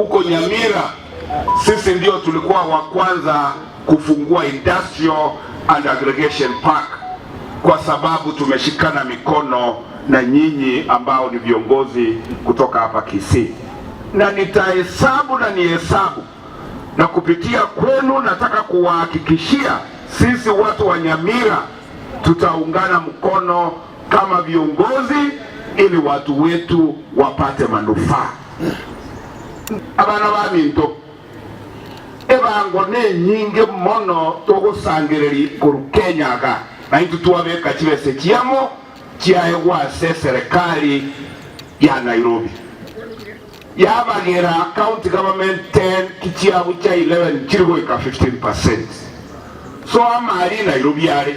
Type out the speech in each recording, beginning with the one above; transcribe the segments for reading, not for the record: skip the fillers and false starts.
Huko Nyamira sisi ndio tulikuwa wa kwanza kufungua industrial and aggregation park, kwa sababu tumeshikana mikono na nyinyi ambao ni viongozi kutoka hapa Kisii, na nitahesabu na nihesabu, na kupitia kwenu nataka kuwahakikishia sisi watu wa Nyamira tutaungana mkono kama viongozi ili watu wetu wapate manufaa. Abana baminto, ebango nenyinge mono togosangereria korwa Kenya iga, na intwe twabeka chibese chiamo chiaegwa ase eserekari ya Nairobi, yabagera county government 10 kichiabu chia 11 chiri goika 15%. So amari Nairobi are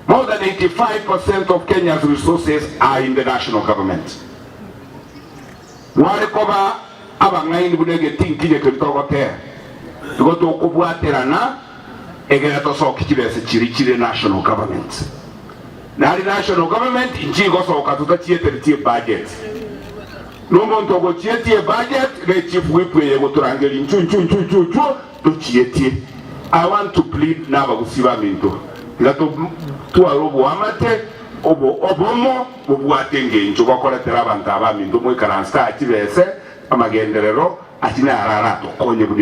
more than 85% of Kenya's resources are in the national government. Mware koba abang'aini buna egetinkinye keria togotera, igo tokobwaterana egere tosokie chibesa chiria chire national government. Nari national government inchigosoka totachieteretie ebudget. Na omonto ogochietia ebudget ne chief whip eye egotorangeria inchuo inchuo inchuo inchuo inchuo tochietie. I want to plead na abagusii baminto tiga totware oboamate obo obomo Bobwate engencho gokoretera abanto abaminto moikaranse aa chibese, amagenderero, achio naro aratokonye buna.